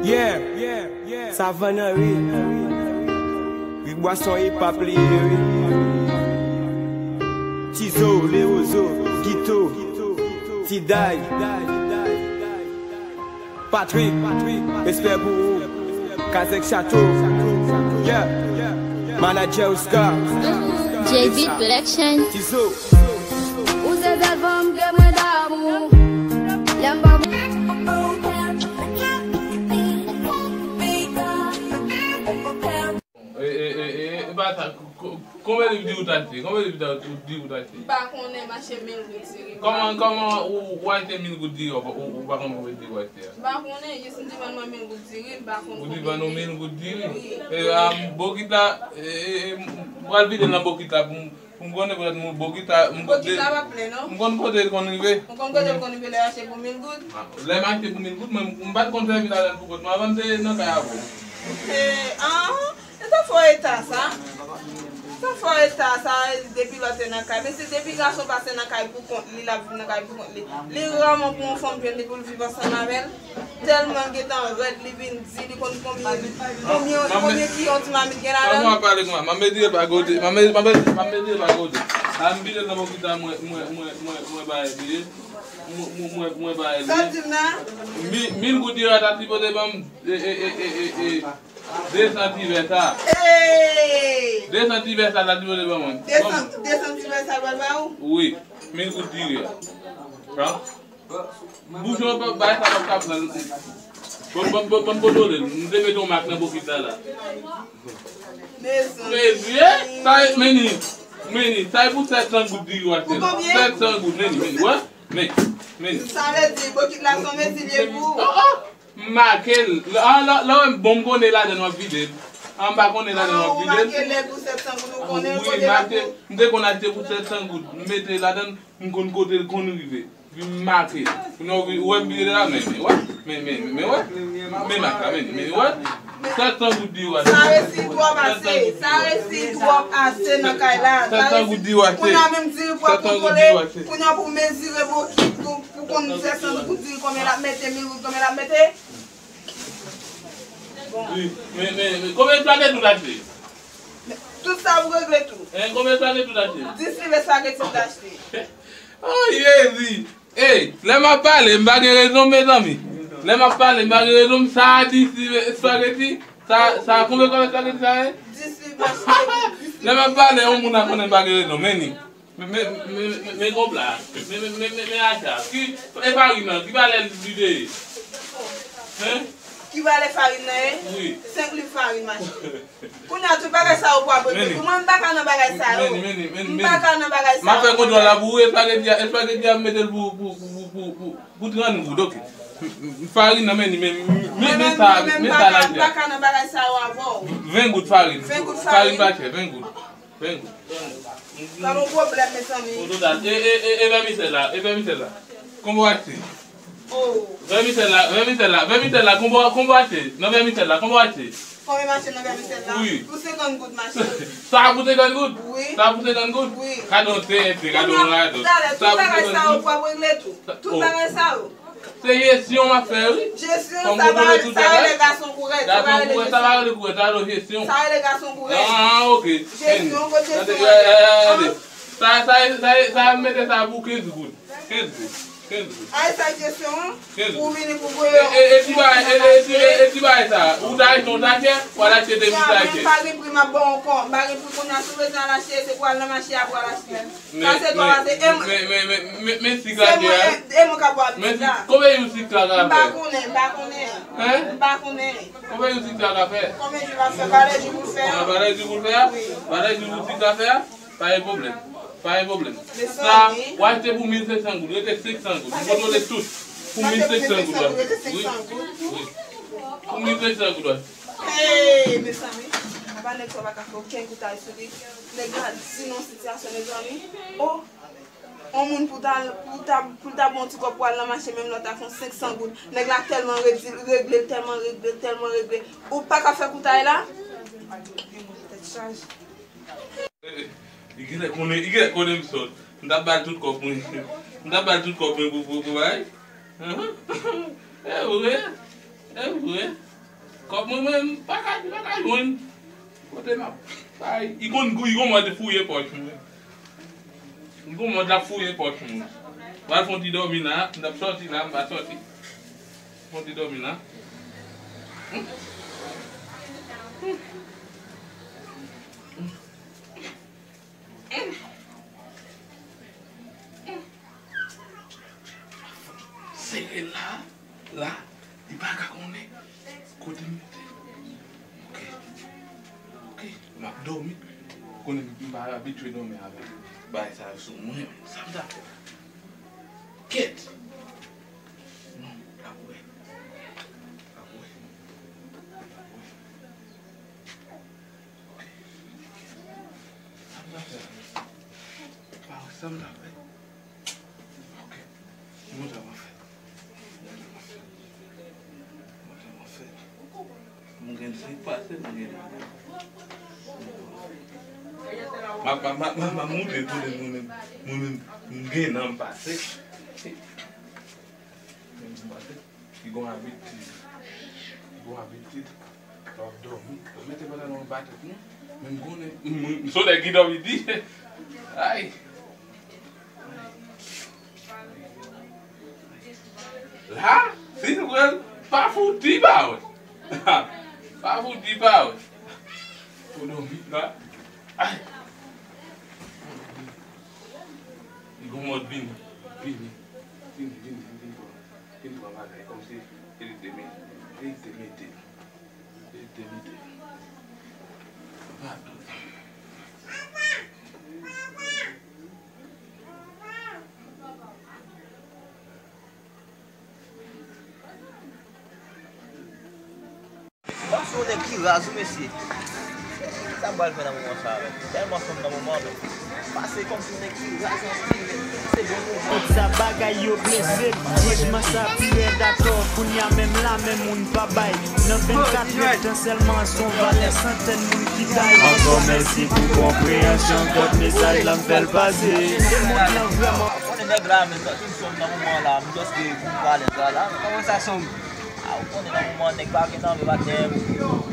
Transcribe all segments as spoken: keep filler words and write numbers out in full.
Yeah, yeah, yeah. Savann an wi. Wi, bwason hip hop li ye wi. Tizo, Lewozo, Gito, Tiday, Patrick, respè pou ou. Kazèk Chato, yeah. Manadjè Oscar, J B Production. Tizo. Ou se sèl fanm ke mwen damou. Lè m pa E, e, e, e, e pa sa, ko- ko- konbyen liv di ou t achte? Konbyen liv di ou di ou t achte? M pa konnen, m achte mil goud diri. Kòman, kòman ou, ou achte mil goud diri, ou, ou, ou pa konn konbyen diri ou achte a? M pa konnen, jis m di vann mwen mil goud diri, m pa konn Ou di vann ou mil goud diri? Wi. E, a, bokit la, e, e, e, m pral vide l nan bokit la pou m, pou m konnen poutèt m bokit la, m Bokit la pa plen, non? M konn kote l konn rive. Ou konn kote l konn rive lè achte pou mil goud? A, lè m achte pou mil goud, mwen, m pa t konn sèvi ladan l pou kont mwen, avan m te nan kay avè w. E, an, e sa fò eta sa. Sa fò eta sa, depi lòt te nan kay. Men se depi gason pase nan kay pou kont li, l ap viv nan kay pou kont li. Li raman pou yon fanm jwenn li pou l viv ansanm avè l. Tèlman l gentan rèd, li vin di, li konn konbyen, konbyen, konbyen ki yon ti mamit gen ladan l. Kòman w ap pale kòman? M ap mete l pa kote. M ap mete, m ap mete, m ap mete l pa kote. A, m vide l nan bokit la, mwen, mwen, mwen, mwen, mwen ba l li. Mwen, mwen, mwen, mwen ba l li. Sa w di m nan? Mi, mil goud diri a ta sipoze ban m, e, e, e, e, e, e, de san ti vè sa. Ey! De san ti vè sa, ta sipoze ban mwen. De san, de san ti vè sa, l pral ba ou? Wi, mil goud diri a. Pran. Bouchon, pa, bagay sa p ap ka pran. Ban, ban, ban, ban m kontwole l. M te mete yon mak nan bokit la, la. Mezanmi. Mezanmi, sa e, meni, meni, sa e pou sèt san goud diri w achte la. Pou konbyen? Sèt san goud, meni, meni, wè? Meni, meni. Sa vle di, bokit la se yon mezi l ye pou ou? Oh, oh! M make l. An, lè, lè w wè m bon, m konnen ladan l, m ap vide l. An, m pa konnen ladan l, m ap vide l. An, ou make l pou sèt san goud, ou konnen l kote l ap pou. Wi, m achte, m te konn achte pou sèt san goud. M mete l ladan l, m konn kote l konn rive. Epi m make. Kounye a ou wè m vide la, men, men, wè. Men, men, men, wè. Men mak la, men, men, wè. Sèt san goud diri w achte. Sa resi twòp ase. Sa resi twòp ase nan kay la. Sèt san goud diri w achte. Kounye a menm diri pou w ap kontwole. Kounye a pou w mezire bokit pou, pou konn sèt san goud diri konbyen l ap mete, mil goud konbyen l ap mete. Bon. Wi, men, men, men, konbyen espageti w t achte? Tout sa pou regle tou. Hein, konbyen espageti w t achte? Dis liv espageti m t achte. Oh, Jezi! Ey, lè m ap pale, m pa gen rezon, mezanmi. Lè m ap pale, m pa gen rezon, sa a di si espageti, sa, sa konbyen kòb espageti sa ye? Dis li m achte, dis li. Lè m ap pale, yon moun ap konnen m pa gen rezon, men ni. Men, men, men, men, men kòb la, men, men, men, men, men acha, ki, e farin nan, ki valè li te ye? Hein? Ki valè farin nan ye? Wi. Senk liv farin, mache. Kounye a, tout bagay sa yo pou ap regle. Pou mwen, m pa ka nan bagay sa yo. M pa ka nan bagay sa yo. M ap fè kontwòl la pou ou, espageti a, espageti a, m mete l pou, pou, pou trant goud, oke. Farin nan, men, men, men, men sa, men sa la. M pa ka nan bagay sa yo avè w. Ven goud farin. Ven goud farin. Farin pa chè, ven goud. Ven goud. Ven goud. Sa yon pwoblèm, mezanmi. O total, e, e, e, e vèmisèl la, e vèmisèl la. Konbyen w achte? Oh. Vèmisèl la, vèmisèl la, vèmisèl la, konbyen, konbyen w achte? Nan vèmisèl la, konbyen w achte? Konbyen m achte nan vèmisèl la? Wi. Pou senkant goud, mache. Sa a pou senkant goud? Wi. Sa a pou senkant goud? Wi. Gade yon tenten, gade yon radòt. Talè, tout bagay sa yo pou ap regle tou. Tout bagay sa yo. Se jesyon m ap fè, wi. Jesyon, sa pa, sa rele gason kourèt, sa pa rele jesyon. Sa pa rele kourèt, sa rele jesyon. Sa rele gason kourèt. Ah, ok. Jesyon, kote jesyon an ye? Sa, sa, sa, sa, m mete sa pou kenz goud. Kenz goud. Kenz goud. Ay, sa jesyon an? Kenz goud. Ou vini pou voye yon. E, e, e ti bagay, e, e ti, e, e ti bagay sa. Ou ta achte yon sachè, ou al achte de mil sachè. M pa gen pri m ap ba w ankò. M pa gen pri kounye a, si w bezwen al achte, se pou al nan mache a pou al achte. Sa se twa, se e mwen. Men, men, men, men, men sik la gen a. Se mwen, e mwen k ap bwè sik la. Men sik, konbyen jou sik la ka fè? M pa konnen, m pa konnen. Hein? M pa konnen. Konbyen jou sik la ka fè? Konbyen jou l ap fè? Valè jou pou l fè a? Ah, valè jou pou l fè a? Wi. Valè jou pou sik la fè a? Pa gen pwoblèm. Pa gen pwoblèm. Sa, w achte pou mil senk san goud, rete senk san goud. M kontwole tout. Pou mil senk san goud w achte. Wi. Wi. Pou mil senk san goud w achte. Hey, mezanmi. Apa nèg sa pa ka fè okenn koutay sou li. Nèg la di nan sitiyasyon, mezanmi. Oh, yon moun pou ta, pou ta, pou ta bon ti kòb pou al nan mache, menm lè w ta fè yon senk san goud. Nèg la tèlman redi, regle, tèlman regle, tèlman regle. Ou pa ka fè koutay la? Tèt chaje. Li genlè konnen, li genlè konnen m sòt. M t ap ba l tout kòb mwen. M t ap ba l tout kòb mwen pou, pou, pou bay. E vre. E vre. Kòb mwen, mwen, m pa ka, m pa ka jwenn. Kote m ap bay? Li konn, li gon mòd fouye pòch mwen. Li gon mòd l ap fouye pòch mwen. Pral fè yon ti dòmi la, m t ap sòti la, m pa sòti. Fè yon ti dòmi la. Sere la, la, li pa ka konnen kote m mete. Ok, ok, m ap dòmi. Konnen m pa abitye dòmi avèk bagay sa yo sou mwen. Sa m ta fè? Kèt! Non, l ap wè. L ap wè. L ap wè. Sa m ta fè la? Pa wè sa m ta fè. Ok. Mwen sa m ap fè. Mwen sa m ap fè. Mwen gen senk pase, mwen gen nan. M ap, m ap, m ap, m ap moute pou li, mwen menm, mwen menm, m gen nan m pase. Menm m pase. Ki gon abitid. Ki gon abitid. Lè w ap dòmi, w mete pantalon anba tèt nou. Men m konnen, m, m, m se yon nèg ki dòmi di. Ay. La, si nou pran, pa fouti pa wè. Pa fouti pa wè. Pou dòmi la. Ay. Li gon mòd vini, vini, vini, vini, vini pran, vini pran bagay, kòmsi e li te mete, e li te mete, e li te mete. Pa dout. Fanm se yon nèg ki raz wi mesye. Sa m pral fè nan moman sa a menm? Tèlman fanm nan moman an menm. Pase kòmsi yon nèg ki raz anpil menm. Se bon moman. Tout sa bagay yo blese m. Franchman sa pi rèd atò. Kounye a menm la menm moun pa bay. Nan vennkat èdtan sèlman se yon valè santèn moun ki bay. Ankò mèsi pou konpreyansyon, kòt mesaj la m fè l pase. Se moun nan vrèman. Ou konnen nèg la menm, tout fanm nan moman an la, m jis gen pou m pale sa la. Kòman sa sonm? A, ou konnen nan moman nèg pa gen nan men patnè.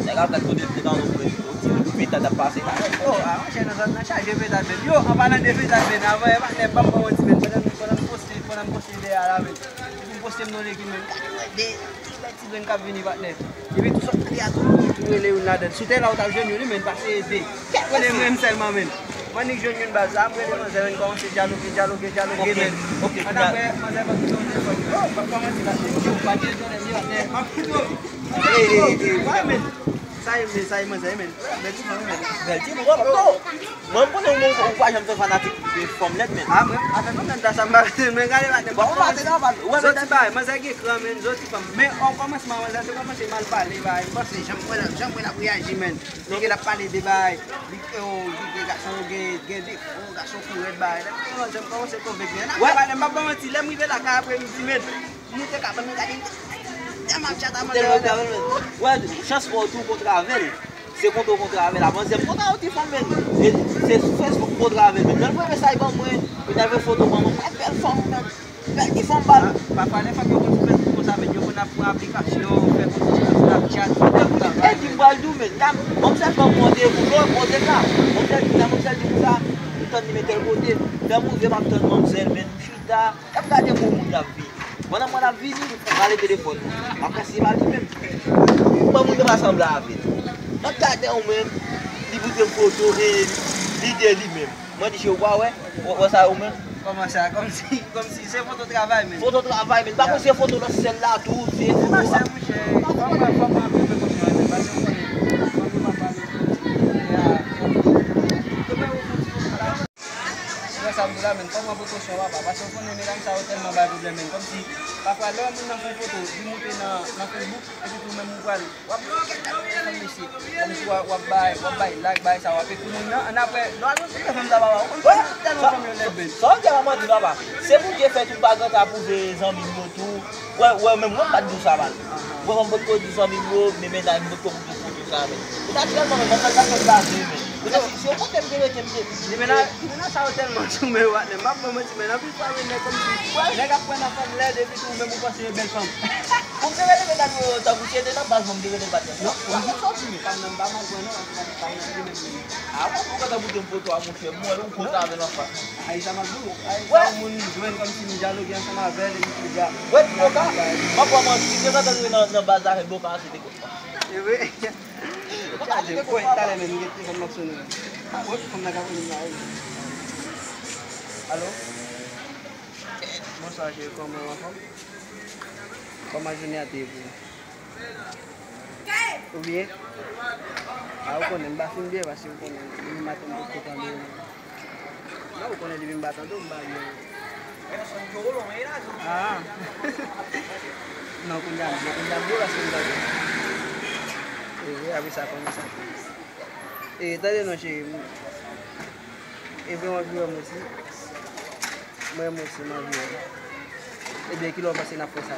Nèg ap gad kote l te nan nou vre. Ti petat ap pase la. Oh, a, monchè, nan zòn nan chaje petat menm. Yo, an palan de petat menm, avan yè patnè, pa m ba w manti menm. Pandan, pandan m poste, pandan m poste dèyè a la menm. Epi m poste m nan lekin menm. Gade, de, de ti grenn k ap vini patnè. Epi tou sòt tande a tou, tou rele youn ladan. Si w te la, ou t ap jwenn youn wi, men pase de. Konnen mwen menm sèlman menm. M annik jwenn youn baz la, m rele manzè, men kòmanse dyaloge, dyaloge, dyaloge, men. Ok, ok, ann apre, manzè ban m kite yon telefòn. Oh, m ap kòmanse la, men. Yo, pa gen jwenn li, men. M ap kite w. Ey, ey, ey, wè, men. Sa ye, men, sa ye, manzè, men. Bèl ti fanm, men. Bèl ti fanm, bro. Mwen, m konnen ou, ou pa janm fè fanatik de fanm nèt, men. A, mwen, afè fanm nèt la, sa m pa, men gade, men. Bon, ou pa te nan, wè, men. Zòt ti bay, manzè gen kran, men, zòt ti fanm. Men, o kòmansman, manzè te kòmanse mal pale, bay. M panse, jan m wè l, jan m wè l ap reyaji, men. Li gen l ap pale de bay, li, oh, li gen gason, gen, gen defo, gason kou rèd bay. Lè m te yon jan m kòmanse konvenk li. Ann apre, m ap ba w manti, lè m rive lakay apremidi, men, nou te ka ban m gade, m te, tèlman ap chat a manzè. Tèlman ap chat a manzè. Wè, chans pa w tou kontre avè l. Se kontre w kontre avè l. A manzè m kontre yon ti fanm, men. E se sou Facebook m kontre avè l, men. Lè l voye mesaj ban mwen, li voye foto ban mwen. Wè, bèl fanm, men. Bèl ti fanm bal. Pafwa, lè fanm yo konn sou Facebook konsa, men yo konn ap pran aplikasyon, fè pwomosyon sou Snapchat. Epi, epi m pral di w, men, la, manmzèl ban m randevou, non, kote sa? Manmzèl di sa, manmzèl di konsa, m tann li men tèl kote. Lè m rive, m ap tann manmzèl, men, m chita, m ap gade gwo moun k ap vini. Pandan moun ap vini, m rale telefòn mwen. M ap gade si se pa li menm. Ban moun nan pa sanble avè l. M ap gade yon menm, li pote m foto, e li de li menm. Mwen di, "Che, ou pa wè?" Ou wè sa ou menm? Kòman sa? Kòmsi, kòmsi se foto travay, men. Foto travay, men. Pa konn se foto lòt sèl la tou, se foto. Monchè, fò mwen, fò mwen anpil prekosyon, men. Paske ou konnen, fanm yo pa pale. Ya, ya. Yo pa yo fon ti foto la. Ou wè sa m di la, men. Fò mwen prekosyon, papa. Paske ou konnen medam sa yo tèlman bay pwoblèm, men. Kòmsi, pafwa, lè yon moun nan fè foto, li moute nan, nan Facebook, epi tou menm ou pral W ap, w ap bay, w ap bay like, bay sa, w ap ekri moun nan. Annapre, lè w al rankontre fanm sa, papa, ou konn tèlman fanm yo lèd, men. Sa w di a pa manti, papa. Se Bondye fè tou, m pa gen tan pwouve zanmi m yo tou. Wè, wè, menm mwen m pa t di w sa, papa. Wè, mwen m potko di zanmi m yo, men mennaj m potko pote foto sa, men. E natirèlman, men, mwen fè sa fè m baze, men. Mesye, si, si yo konn m te rete, m te. Ti mennaj, ti mennaj sa yo tèlman sou men yo, patnè. M p ap ba w manti, men anpil fwa, men nèg kòmsi, nèg ap pran nan fanm lèd, epi tou, ou menm ou panse yo bèl fanm. Pou m te rele medam yo, tankou si yo te nan baz mwen, m te rele l patnè. Non, ou pa konn sa w di, men. Pa m nan, m pa mal pran, non, paske pa m nan, pa m nan, li menm, li menm. A, bon, ou kontan pou te m foto a, monchè, m wè l, ou konn sa avè l anfas. Ay, sa m ap di w. Ay, sa yon moun jwenn kòmsi m dyaloge ansanm avè l, epi tou, ja. Wè, ti boka, m ap ba w manti, m te kontan rive nan, nan baz avèk boka, se te konsa. E vre. Ou pa ka rive konsa. Talè menm, m gen telefòn m ap sonnen. Wè, fanm nan ka konnen m la, wi. Alo? Bonswa, cheri, kòman w anfòm? Kòman jounen an te ye pou ou? Ou byen? A, ou konnen, m pa fin byen, paske ou konnen, depi maten m potko tande w. Non, ou konnen, depi m pa tande w, m pa byen. Ah. Non, kounye a m byen, kounye a m byen, paske m tande w. E, apre sa, kòman sa? E, tande non, cheri, m, e vre w anvi wè m osi? Mwen menm osi, m anvi wè w. Ebyen, kilè w panse n ap fè sa?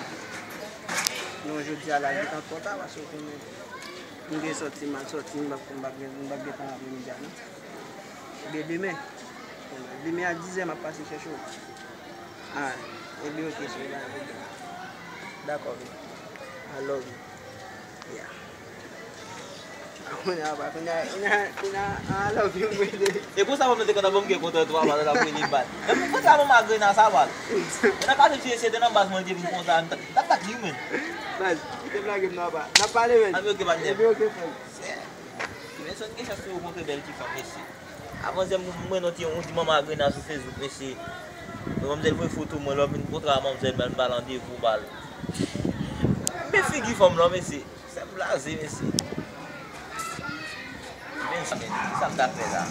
Non, jodi a la, li gentan twò ta, paske w konnen, m gen sòti, m al sòti, m p ap, m p ap gen, m p ap gen tan apremidi a, non. Ebyen, demen, demen a dizè, m ap pase chèche w. Ah, ebyen, oke, cheri, pa gen pwoblèm. Dakò, baby. I love you. Yeah. Kounye a, pa, kounye a, kounye a, kounye a, I love you, baby. E pou sa, mwen te kontan pou m gen kontrè twa bal, la, pou li bat. Men pou sa, mwen, Magrena, sa bal. Mwen nan katye m, si se te nan baz mwen, li te vin konsa, m t ap, m t ap bat li, men. Baz, kite blage m nan, pa. N ap pale, men. Ann, oke, patnè. Ebyen, oke, frè m. Men, sòt gen chans pou yo kontre bèl ti fanm, mesye. Avan, se mwen, non, ti, yon ti manman Magrena sou Facebook, mesye. Manzèl voye foto mwen, lè w vin kontre a manzèl, bal, bal randevou, bal. Men figi fanm lan, mesye. Sa blaze, mesye. Men sa, men, kisa m ta fè la?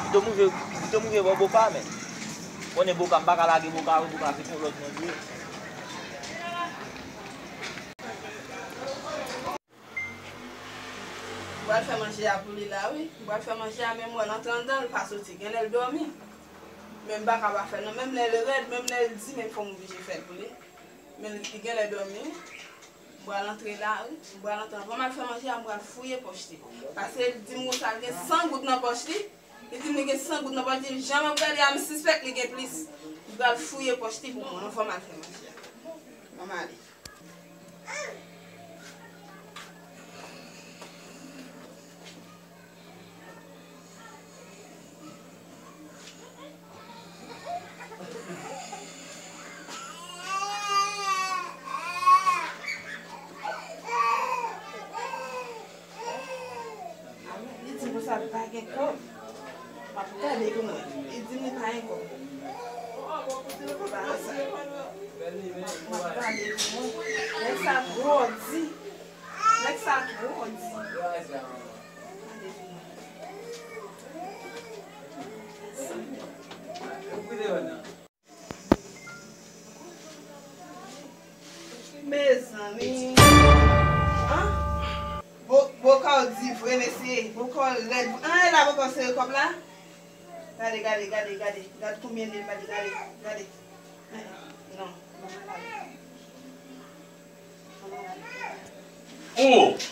Pito m rive, pito m rive bò boka, men. Konnen boka, m pa ka lage boka, wi, boka se pou lòt moun vre. M pral fè manje a pou li la, wi. M pral fè manje a, men m wè l antre anndan, l pa soti. Genlè l dòmi. Men m pa ka pa fè l, non. Menm lè l rèd, menm lè l di, men fò m oblije fè l pou li. Men li genlè dòmi, wi. M pral antre la, wi. M pral antre. Anvan m al fè manje a, m pral fouye pòch li. Paske l di m konsa, l gen san goud nan pòch li. Li di m li gen san goud nan pòch li. Jan m ap gade a, m sispèk li gen plis. M pral fouye pòch li pou mwen, anvan m al fè manje a. Ann ale. Li di konsa l pa gen kòb. M ap gade pou mwen. Li di m li pa gen kòb. M ap gade pou mwen. Nèg sa grandi. Nèg sa grandi. Gade pou mwen. Mezanmi. An? Bo-, Bokal di vre, mesye. Bokal lèd. An, e la Bokal sere kòb la? Gade, gade, gade, gade. Gade konbyen li ba li, gade, gade. Non, non, non. Oh!